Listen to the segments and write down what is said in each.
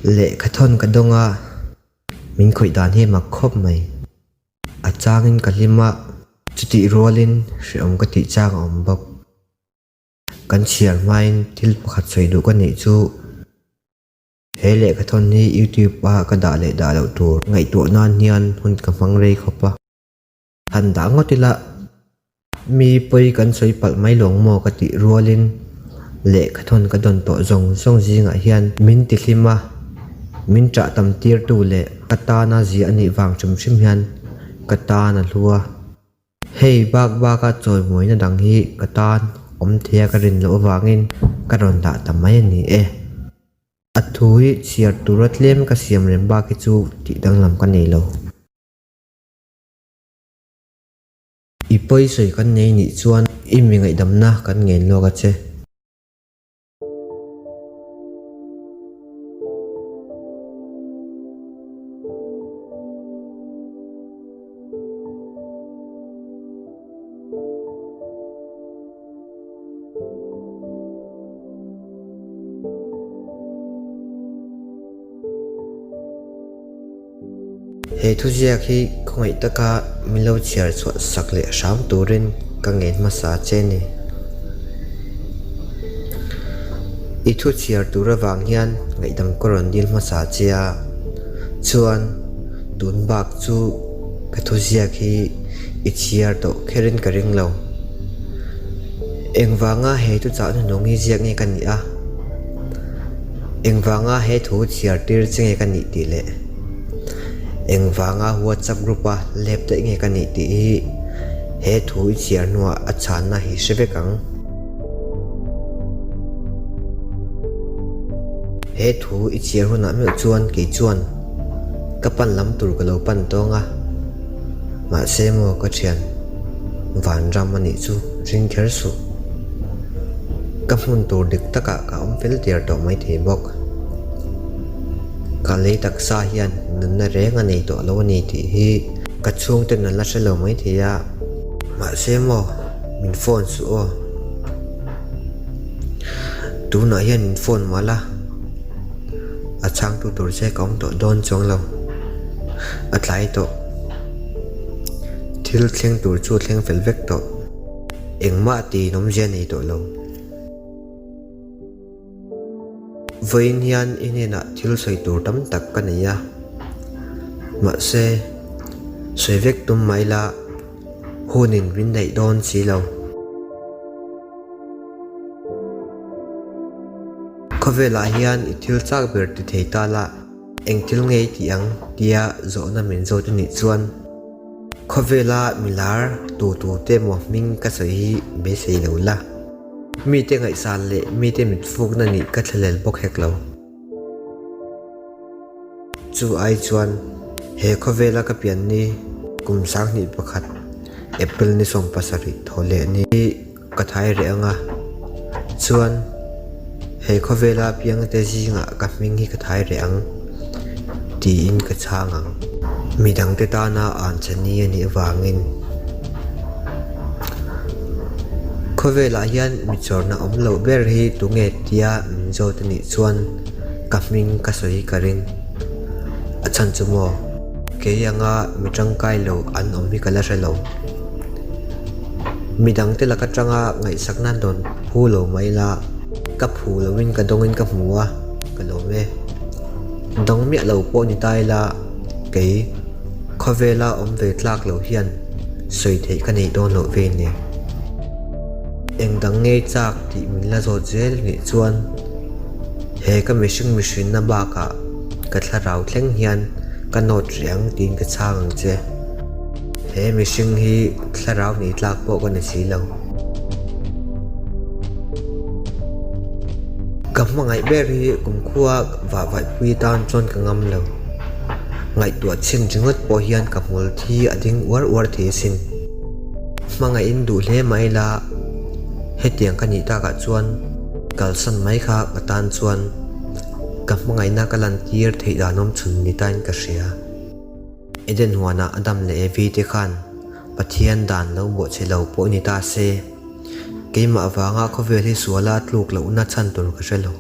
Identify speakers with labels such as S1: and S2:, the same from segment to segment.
S1: Lehkhathawn ka dawng a, min khawih dan hi a mak khawp mai. A changin ka hlim a, chutih rualin hrehawm ka tih chang a awm bawk. Kan chhiar hmain thil pakhat sawi duh ka nih chu he lehkhathawn hi YouTube a ka dah leh dah loh tur ngaihtuah nan hian hun ka hmang rei khawp a. Han dah ngawt ila mi pawi kan sawi palh mai lawng maw ka tih rualin lehkhathawn ka dawn tawh zawng zawng zingah hian min ti hlim a, min ṭah tam tirtu leh ka tana zia a nih vang hrim hrim hian ka tan a hlu a. Hei bak baka chawimuaina dang hi ka tan awm theia ka rin loh avangin ka rawn dah ta mai a ni e. A thu hi chhiar tura tlem ka siam rem bak hi chu tih danglam ka nei lo. I pawi sawi kan nei nih chuan i mi ngaihdamna kan ngen lawk a che. He thuziak hi khawngaih taka min lo chhiar chhuah sak leh hram turin ka ngen hmasa che a ni. I thu chhiar tur avang hian ngaihdam ka rawn dil hmasa che a, chuan tun bak chu ka thuziak hi i chhiar tawh kherin ka ring lo. Engvanga he thuchah hnuhnung hi ziak nge ka nih a? Engvanga he thu chhiar tir che nge ka nih tih leh engvanga WhatsApp group a lep daih nge ka nih tih hi he thu i chhiar hnuah a chhanna hi hre vek ang. He thu i chhiar hunah meuh chuan kei chuan ka pan lam tur ka lo pan tawng a, mahse maw ka thian vanram a nih chu ring kher suh. Ka hmun tur dik takah ka awm fel der tawh mai thei bawk. Ka lei taksa hian nunna reng a nei tawh lo a ni tih hi ka chhungten an la hre lo mai thei a. Mahse maw min phone suh aw. Tunah hian min phone mah la, a chhangtu tur che ka awm tawh dawn chuang lo. A tlai tawh. Thil thleng tur chu a thleng fel vek tawh. Engmah tiin awmzia nei tawh lo. Vawiin hian i hnenah thil sawi tur tam tak ka nei a, mahse sawi vek tum mai la hunin min neih dawn si lo. Khawvelah hian i thil chak ber ti thei ta la, eng thil nge i tih ang tia zawhna min zawt a nih chuan. Khawvela milar tu tu te maw hming ka sawi hi beisei lo la. Mite ngaihsan leh mite mitfukna nih ka thlalel bawk hek lo. Chu ai chuan he khawvela ka pian ni kum 21 April ni 17 thaw leh ni Ka thai reh ang a, chuan he khawvela piangte zingah ka hming hi ka thai reh ang tiin ka chhang ang. Midangte tana an chani a nih avangin khawvelah hian mi chawrna awm loh ber hi tunge tia min zawt a nih chuan ka hming ka sawi ka ring. A chhan chu maw kei anga mi tangkai lo an awm hi ka la hre lo. Midangte lak atanga ngaihsakna dawn phu lo mai la, ka phu loin ka dawngin ka hmu a, ka lawm e. Dawng miah lo pawh ni ta ila, kei khawvela awm ve tlak lo hian sawi theih ka neih dawn loh ve nen. Eng dang ngei chak tih min la zawt zel nih chuan he ka mihring mihrinna bakah ka thlarau thleng hian ka nawt rih ang tiin ka chhang ang che. He mihring hi thlarau ni tlak pawh ka ni si lo. Ka hmangaih ber hi kumkhua vah vaihpui tan chuan ka ngam lo. Ngaihtuah chhin ringawt pawh hian ka hmul thi a ding uar uar thei asin. Hmangaihin duh hle mai la, hetiang ka nih takah chuan kalsan mai kha ka tan chuan ka hmangaihna ka lantir theih dan awm chhun ni tain ka hria. Eden huanah Adam leh Evi te khan Pathian dan lo bawhchhe lo pawh ni ta se, keimah vanga khawvel hi suala tluk lohna chhan tur ka hre lo.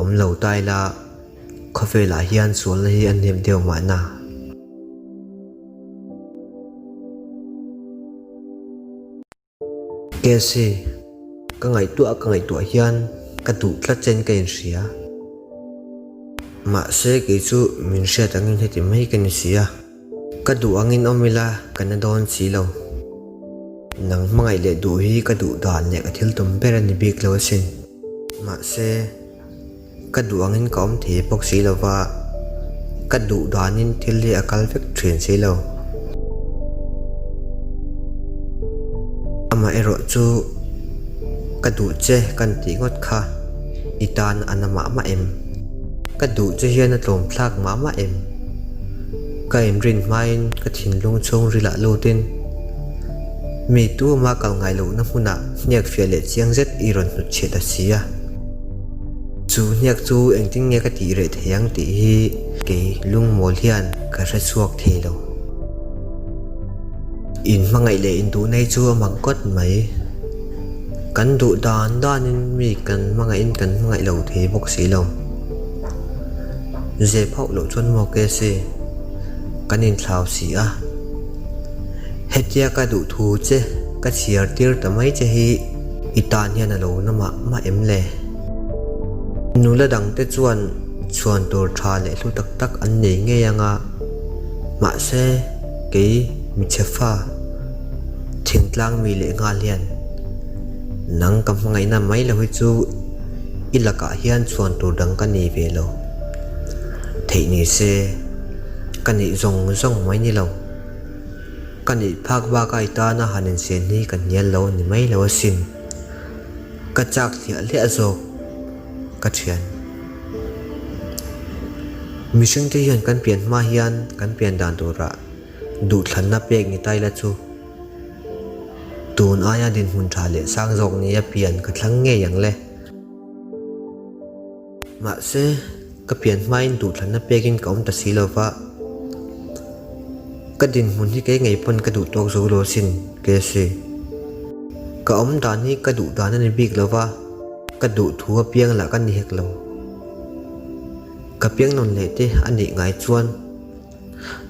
S1: Awm lo ta ila. Khawvelah hian sualna hi a nep deuh mahna. Casey, ka ngaihtuah ka ngaihtuah hian ka duh tlat chen ka inhria. Mahse kei chu min hriat angin heti mai ka ni si a, ka duh angin awm ila ka na dawn si lo. Nang hmangaih leh duh hi ka duh dan leh ka thil tum ber a ni bik lo asin. Mahse. Ka duh angin ka awm thei bawk si lo va, ka duh danin thil hi a kal vek thin si lo. Amaherawh chu ka duh che kan tih ngawt kha i tan a na mah mah em? Ka duh che hian a tlawm thlak mah mah em? Ka inrin hmain ka thinlung chhungril ah lutin mi tuma kal ngai lohna hmunah hniak fiah leh chiang zet i rawn hnutchhiah ta si a. Chu hniak chu engtin nge ka tih reh thei ang tih hi kei lungmawl hian ka hre chhuak thei lo. In hmangaih leh induhna hi chu a mak ngawt mai. Kan duh dan danin mi kan hmangaihin kan hmangaih lo thei bawk si lo. Zep hauh loh chuan maw Casey, kan inthlau si a. Hetia ka duh thu che ka chhiar tir ta mai che hi i tan hian a lo na mah mah em le? Nula dangte chuan chhuan tur tha leh hlu tak tak an nei ngei ang a, mahse kei michhe fa thingtlang mi leh nghal hian nang ka hmangaihna mai lo hi chu i lakah hian chhuan tur dang ka nei ve lo. Theih ni se ka neih zawng zawng mai ni lo. Ka neih phak bak a i tana han insian hi ka hnial lo ni mai lo asin. Ka chak hliah hliah zawk ka thian. Mihring te hian kan pian hma hian kan pian dan turah duhthlanna pek ni ta ila chu tun aia dinhmun tha leh sang zawk nia pian ka thlang ngei ang le. Mahse, ka pian hmain duhthlanna pekin ka awm ta si lo va, ka dinhmun hi kei ngei pawn ka duh tawk zo lo asin, Casey. Ka awm dan hi ka duh dan a ni bik lo va, ka duh thu apiang lah ka ni hek lo. Ka piang nawn leh te a nih ngai chuan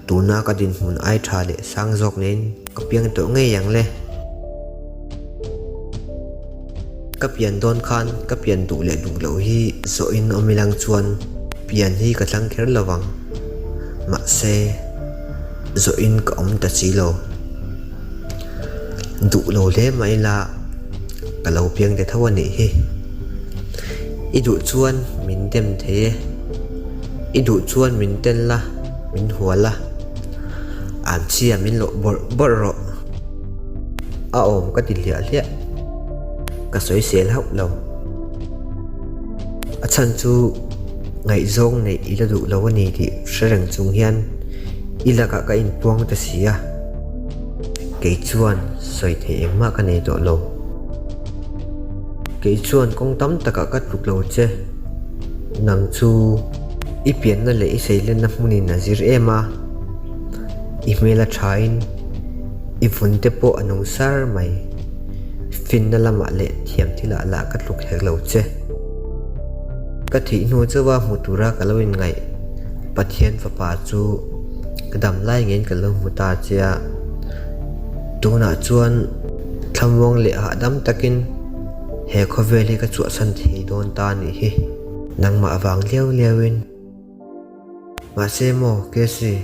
S1: Tuna ka dinhmun ai tha leh sang zawk nen ka piang tawh ngei ang le. Ka pian dawn khan ka pian duh leh duh loh hi zawhin awm ilang chuan pian hi ka thlang kher lo vang. Mahse, zawhin ka awm ta si lo. Duh lo hle mah ila ka lo piang ta tho a nih hi. I duh chuan min dem thei e. I duh chuan min tel la, min hua la, an chhia min lawh bawrh bawrh rawh. A awm ka ti hliah hliah, ka sawi sel hauh lo. A chhan chu ngaihzawng neih i la duh lo a ni tih hre reng chung hian i lakah ka inpuang ta si a, kei chuan sawi theih engmah ka nei tawh lo. Kei chuan kawng tam takah ka tluk lo che. Nang chu i pianna leh i seilenna hmunin a zir em a, i hmel a thain i vun te pawh a nung sar mai. Finna lamah leh thiam thilah lah ka tluk hek lo che. Ka thih hnu chauha hmu tura ka lo inngaih Pathian fapa chu ka dam lai ngeiin ka lo hmu ta che a, tunah chuan thlamuang leh hahdam takin, He khawvel hi ka chhuahsan thei dawn ta anih hi, nangmah avang liau liauin. Mahse maw, Casey,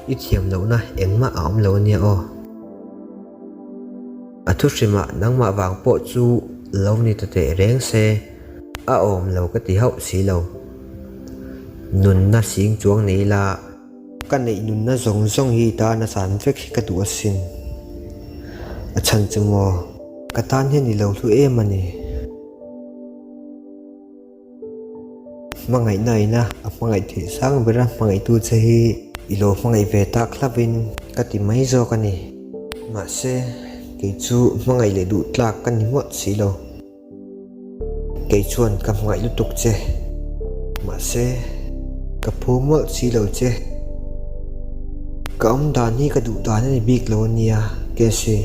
S1: i thiam lohna engmah a awm lo ania aw. A thu hrimah nangmah vang pawh chu lo ni ta teh reng se, a awm lo ka ti hauh si lo. Nunna sing chuang nei ila. Ka neih nunna zawng zawng hi tan a chan vek hi ka duh asin. A chhan chu maw? Ka tan hian i lo hlu em a ni. Hmangaihna ina a hmangaih theih sang bera hmangaihtu che hi i lo hmangaih ve tak hlauhin ka ti mai zawk a ni. Mahse, kei chu hmangaih leh duh tlak ka ni mawlh si lo. Kei chuan ka hmangaih lutuk che, mahse ka phu mawlh si lo che. Ka awm dan hi ka duh dan a ni bik lo a nia, Casey.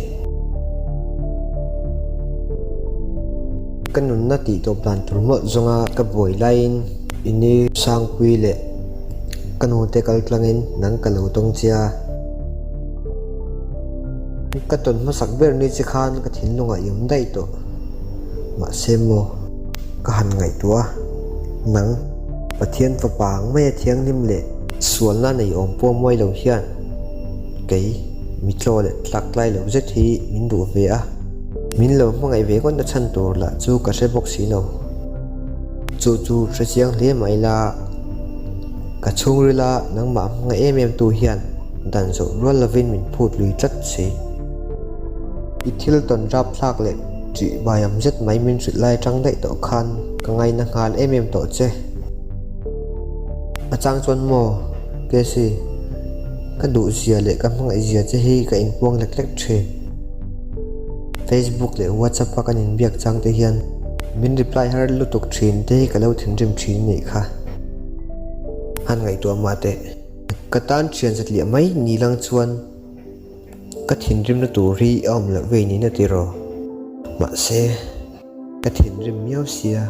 S1: Ka nunna tih tawp dan tur mawlh zawnga ka buai laiin i ni Sangpui leh. Ka nute kal tlangin nang ka lo tawng che a. Ka tawn hmasak ber ni che khan ka thinlungah i awm daih tawh. Mahse maw, ka han ngaihtuah a, nang Pathian fapa ang maia thianghlim leh sualna nei awm pawh mawi lo hian kei mitlaw leh tlaktlai lo zet hi min duh ve a, min lo hmangaih ve ngawtna chhan tur lah chu ka hre bawk si lo. Chu chu hre chiang hle mah ila, ka chhungrila nangmah hmangaih em em tu hian dan zawh rual lovin min phut lui tlat si. I thil tawn rap thlak leh ṭih baiam zet mai min hrilh lai aṭang daih tawh khan ka ngaina nghal em em tawh che. A chang chuan maw, Casey, ka duh zia leh ka hmangaih zia che hi ka inpuang lek lek ṭhin. Facebook leh WhatsApp a kan inbiak chang te hian min reply har lutuk thin te hi ka lo thinrim thin nih kha. Han ngaihtuah mah teh. Ka tan thian zatliah mai ni lang chuan ka thinrimna tur hi a awm loh vei niin a ti raw. Mahse, ka thinrim miau sia.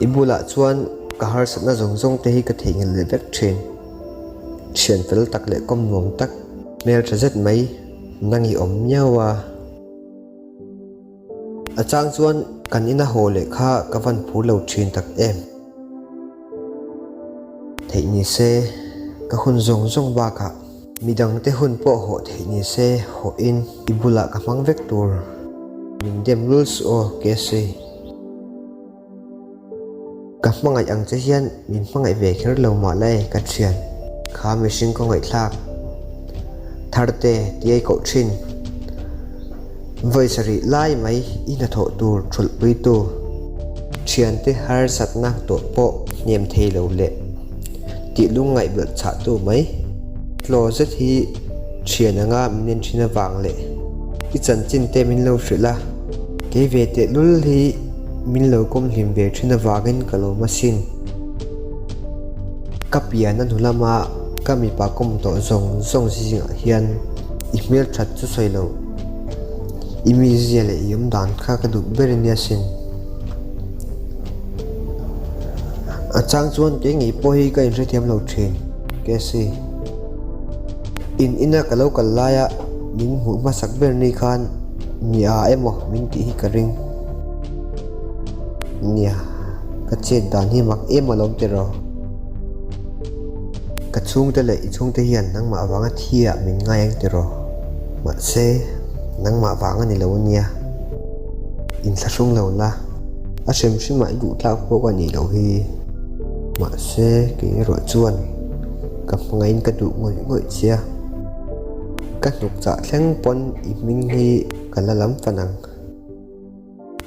S1: I bulah chuan ka harsatna zawng zawng te hi ka theihnghilh leh vek thin. Thian fel tak leh kawm nuam tak hmel tha zet mai nang i awm miau a. A chang chuan kan ina haw leh kha ka van phur lo thin tak em. Theih ni se ka hun zawng zawng bakah midangte hun pawh hawh theih ni se hawhin i bulah ka hmang vek tur. Min dem lul suh aw Casey. Ka hmangaih ang che hian min hmangaih ve kher lo mah la e ka thian. Kha mihring ka ngaihthlak thar te ti ai koh thin. Vawi sarih lai mai i hnathawh tur thulhpuitu thiante harsatna tawh pawh hnem thei lo leh tih lungngaih belh chhahtu mai. Tlaw zet hi thian anga min en thin avang leh i chanchin te min lo hrilh a, kei ve tehlul hi min lo kawm hlim ve thin avangin ka lawm asin. Ka pian a hnu lama ka mipa kawm tawh zawng zawng zingah hian i hmel that chu sawi loh, i mizia leh i awmdan kha ka duh ber ania sin. A chang chuan kei ngei pawh hi ka inhrethiam lo thin, Casey. In ina ka lo kal laia min hmuh hmasak ber ni khan nia emaw min tih hi ka ring. Nia, ka chet dan hi mak em alawm tiraw? Ka chhungte leh i chhungte hian nangmah vanga thi ah min ngai ang tiraw? Mahse, nangmah vang a ni lo ania. Inthlahrung lo la, a hrim hrimah i duh tlak pawh ka nih loh hi. Mahse, kei erawh chuan ka hmangaihin ka duh ngawih ngawih che a. Ka hnuk chah thleng pawn i hming hi ka la lam fan ang.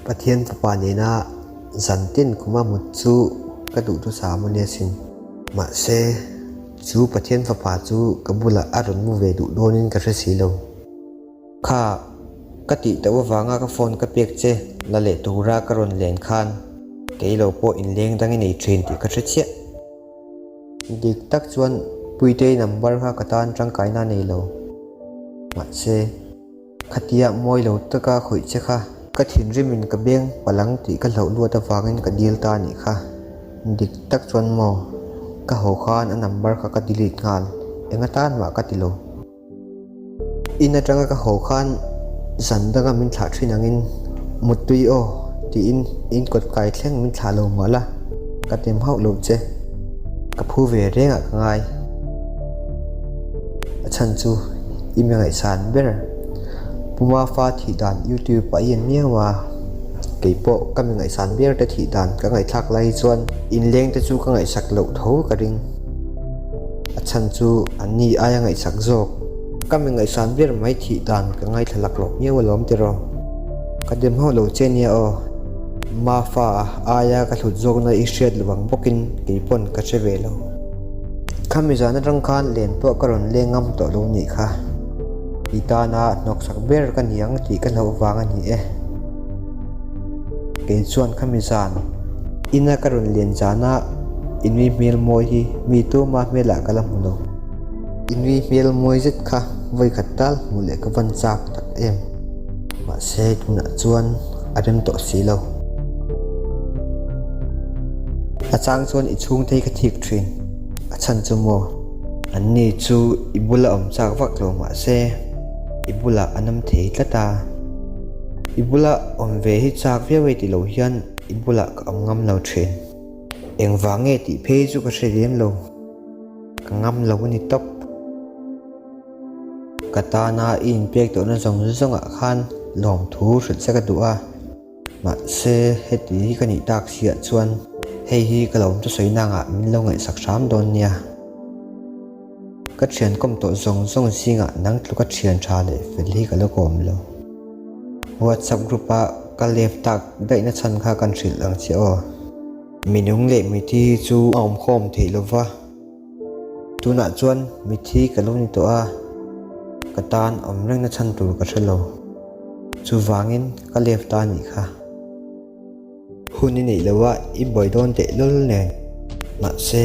S1: Pathian fapa nena zantin khuma mut chu ka duh thusa maw nia sin. Mahse, chu Pathian fapa chu ka bulah a rawn mu ve duh dawnin ka hre si lo. Kha, ka tih tauh avanga ka phone ka pek che la leh tura ka rawn len khan kei lo pawh inleng dang i nei thin tih ka hre chiah. Dik tak chuan Puitei number kha ka tan tangkaina a nei lo. Mahse, khatia mawi lo taka khawih che kha ka thinrimin ka beng palang tih ka hlauh luat avangin ka dil ta a nih kha. Dik tak chuan maw, ka haw khan a number kha ka delete nghal, eng atan mah ka ti lo. In atanga ka haw khan zan danga min thlah thin angin Muttui aw tiin in kawt kai thleng min thlah lo mah la, ka tem hauh lo che. Ka phu ve rengah ka ngai. A chhan chu i mi ngaihsan ber. Pu Mafa thih dan YouTube ah i en miau a, kei pawh ka mi ngaihsan ber te thih dan ka ngaihthlak lai hi chuan inleng te chu ka ngaihsak loh tho ka ring. A chhan chu an ni aia ngaihsak zawk. Ka mi ngaihsan ber mai thih dan ka ngaithla laklawk miau alawm tiraw. Ka dem hauh lo che nia aw. Mafa aia ka hlut zawkna i hriat lo ang bawkin kei pawn ka hre ve lo. Khami zan atang khan len pawh ka rawn leng ngam tawh lo nih kha. I tana hnawksak ber ka ni ang tih ka hlauh vang a ni e. Kei chuan khami zan ina ka rawn len zana i nui hmel mawi hi mi tuma hmelah ka la hmu lo. I nui hmel mawi zet kha vawi khat tal hmuh leh ka van chak tak em. Mahse tunah chuan a rem tawh si lo. A chang chuan i chhungte hi ka thik thin. A chhan chu maw? Anni chu i bula awm chak vak lo mahse i bulah an awm thei tlat a. I bula awm ve hi chak viau e ti lo hian i bulah ka awm ngam lo thin. Engvang nge tih phei chu ka hre lem lo. Ka ngam lo a ni tawp. Ka tana i inpek tawhna zawng zawngah khan lawmthu hrilh che ka duh a. Mahse, heti hi ka nih tak siah chuan hei hi ka lo awm chu sawi nangah min lo ngaihsak hram dawn nia. Ka thian kawm tawh zawng zawng zingah nang tluka thian tha leh fel hi ka la kawm lo. WhatsApp group a ka left tak daihna chhan kha kan hrilh ang che aw. Minung leh mithi hi chu a awmkhawm theih lova. Tunah chuan mithi ka lo ni tawh a, ka tan awm rengna chhan tur ka hre lo. Chuvangin ka left ta anih kha. Hun i neih lo a, i buai dawn teh lul nen. Mahse,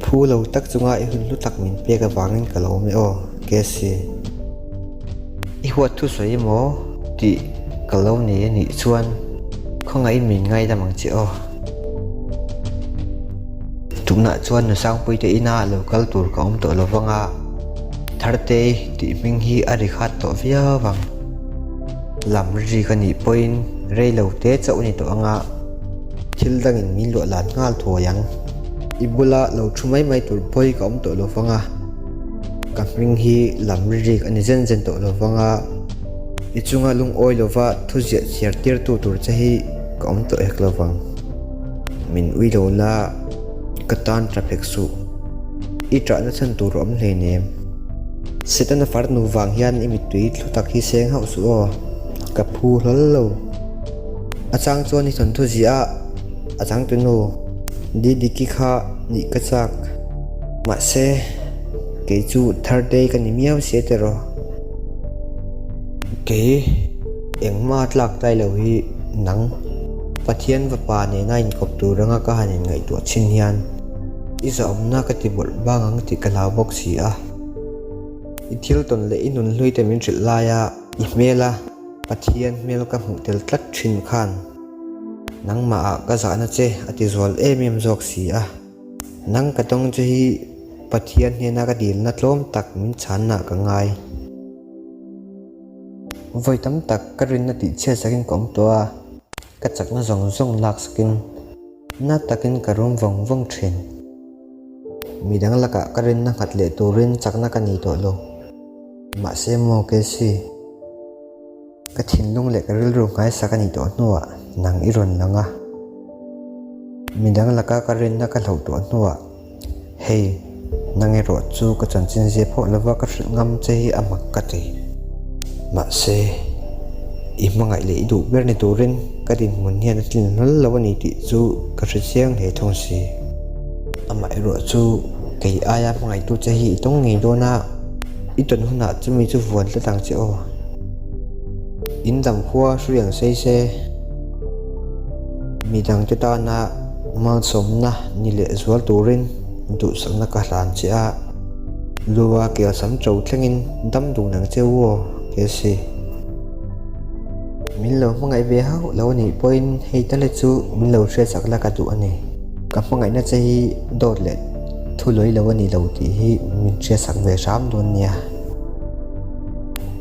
S1: phu lo tak chunga i hun hlu tak min pek avangin ka lo awm e aw, Cassie. I huat thu sawi emaw tih ka lo nei anih chuan khawngaihin min ngaidam ang che aw. Tunah chuan Nusangpuite ina lo kal tur ka awm tawh lo vang a, Thartei tih hming hi a ri khat tawh viau vang. Lam ri ka nih pawhin rei lo te chauh a ni tawh ang a, thil dangin min luah lan nghal thuai ang. I bula lo thu mai mai tur pawi ka awm tawh lo vang a, ka hming hi lam ri rik a ni zen zen tawh lo vang a, i chunga lungawi lova thuziah chhiar tirtu tur che hi ka awm tawh hek lo vang. Min ui lo la, ka tan tla phek suh. I ṭahna chhan tur a awm hleinem. Setana farnu vang hian i mittui thlu tak hi seng hauh suh aw, ka phu hlawl lo. A chang chuan i thawnthu ziah a, a changtunu Didiki kha nih ka chak. Mahse, kei chu Thirtei ka ni miau sia tiraw. Kei engmah tlak tai lo hi nang Pathian vapa nena inkawp tur anga ka han inngaihtuah chin hian i zahawmna ka ti bawlh bang ang tih ka hlau bawk si a. I thil tawn leh i nun hlui te min hrilh laia i hmela Pathian hmel ka hmuh tel tlat thin khan nangmahah ka zahna che a ti zual em em zawk si a. Nang ka tawng che hi Pathian hnena ka dilna tlawm tak min chhanna ka ngai. Vawi tam tak ka rinna tih chhiat sakin ka awm tawh a, ka chakna zawng zawng lak sakin na takin ka rum vawng vawng thin. Midang lakah ka rinna nghat leh turin chakna ka nei tawh lo. Mahse maw Casey, ka thinlung leh ka rilru nghaisak a nih tawh hnuah nang i rawn lang a. Midang laka ka rinna ka hloh tawh hnuah hei nang erawh chu ka chanchin zia phawh lova ka hrilh ngam che hi a mak ka ti. Mahse, i hmangaih leh i duh ber ni turin ka dinhmun hian a tlin hlawl lo a ni tih chu ka hre chiang hle thung si. Amah erawh chu kei aia hmangaihtu che hi i tawng ngei dawn a, i tawn hunah chumi chu vuan tlat ang che aw. In dam khua hru ang sei se. Midangte tana malsawmna ni leh zual turin duhsakna ka hlan che a, lua kelsam cho thlengin dam dun ang che u aw, Casey. Min lo hmangaih ve hauh lo anih pawhin hei tale chu min lo hriatsak la ka duh a ni. Ka hmangaihna che hi dawt leh thu lawi lo a ni lo tih hi min hriatsak ve hram dawn nia.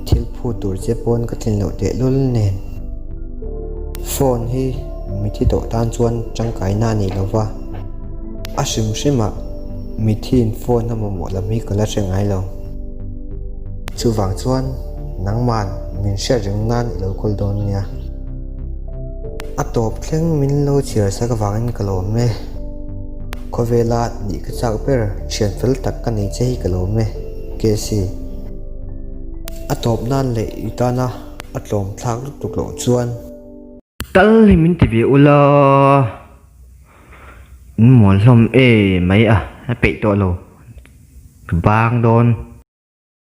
S1: Thil phut tur che pawn ka tlin loh tehlul nen. Phone hi mithi tawh tan chuan tangkaina a nei lova, a hrim hrimah mithiin phone a mamawh lam hi ka la hre ngai lo. Chuvang chuan nangman min hriat reng nan i lo kawl dawn nia. A tawp thleng min lo chhiar sak avangin ka lawm e. Khawvela nih ka chak ber thian fel tak ka nei che hi ka lawm e. KC. A tawp nan leh i tana a tlawm thlak lutuk loh chuan.
S2: Tal hi min ti ve ula, in mual hlawm e mai a, a peih tawh lo, ka bang dawn.